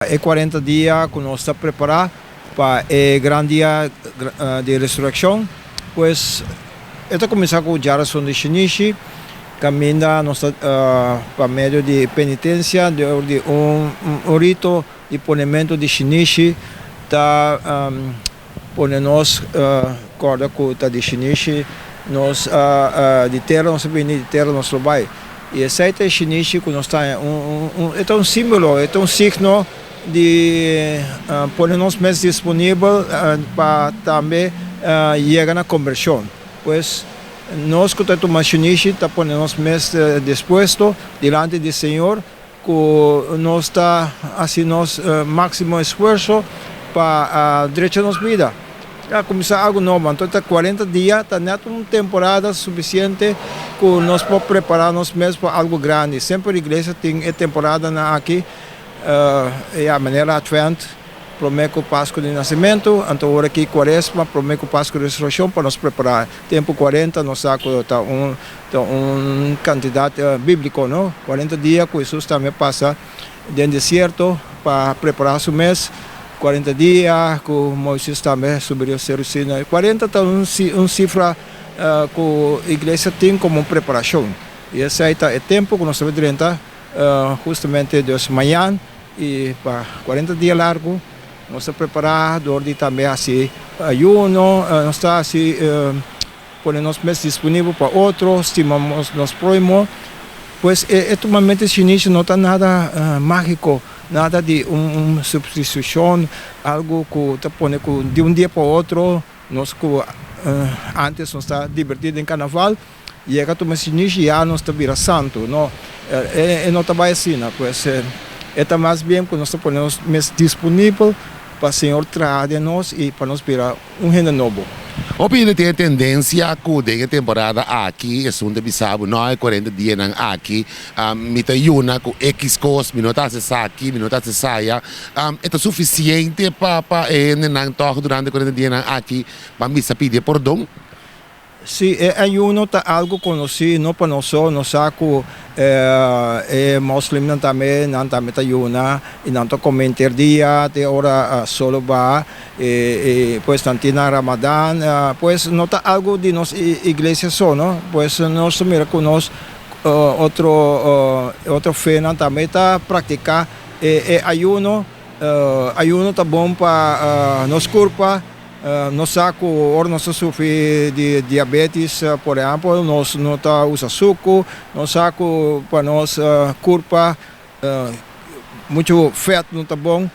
E 40 dia ku nos ta prepará pa e gran dia di resurekshon, pues e ta kuminsá ku Djarason di Shinishi, kaminda nos ta pa medio di penitensia dor di un rito di ponementu di shinishi ta pone nos kòrda ku ta di shinishi nos di tera nos a bini, di tera nos lo bai. I esei ta e shinishi ku nos ta haña. E ta un símbolo, e ta un signo di pone nos mes disponibel pa tambe yega na kombershon. Pues, nos ku ta tuma shinishi ta pone nos mes dispuesto dilanti di Señor ku nos ta hasi nos máksimo esfuerso pa drecha nos bida. A kuminsá algu nobo, anto ta 40 dia ta nèt un temporada sufisiente ku nos por prepará nos mes pa algu grandi. Semper iglesia tin e temporadanan aki, ya manera Advent, promé ku Pasku di Nasimentu, anto ora aki Kuaresma, promé ku Pasku di Resurekshon, pa nos prepará. Tempu 40 nos sa ku ta un ta un kantidat bíbliko, no? 40 dia ku Hesus tambe pasa den desierto pa prepará su mes, 40 dia ku Moises tambe subi riba Seru Sinai. 40 ta un un sifra ku iglesia tin komo un preparashon. I esei ta e tempu ku nos ta drenta hustamente dus mañan i pa 40 dia largu nos ta prepará dor di tambe hasi ayuno, nos ta hasi pone nos mes disponibel pa otro, stima nos próhimo. Pues e tumamento di shinishi no ta nada mágiko, nada di un supstitushon, algu ku ta pone ku di un dia pa otro nos ku antes nos ta dibertí den karnaval, yega tuma shinishi ya nos ta bira santu. No, e no ta bai asina. Pues e ta mas bien ku nos ta pone nos mes disponibel pa Señor traha den nos i pa nos bira un hende nobo. Hopi hende tin e tendensia ku den e temporada aki esun ta bisa bo, no e 40 dianan aki mi ta yuna ku ekis kos, mi no ta hasi esaki, mi no ta hasi esaya. E ta sufisiente pa pa e hendenan tòg durante e 40 dianan aki ban bisa pidi e pordon? Sí, e ayuno ta algu konosí no pa nos so, nos sa ku e moslimnan tambe nan tambe ta yuna i nan ta kome henter dia te ora solo baha i pues nan tin nan ramadan, pues no ta algu di nos iglesia so no, pues nos ta mira ku nos otro otro fenan tambe ta praktiká e ayuno, ayuno ta bon pa nos kurpa. Nos sa ku ora nos ta sufri di diabetis, por ehèmpel, nos no ta usa suku. Nos sa ku pa nos kurpa muchu fèt no ta bon.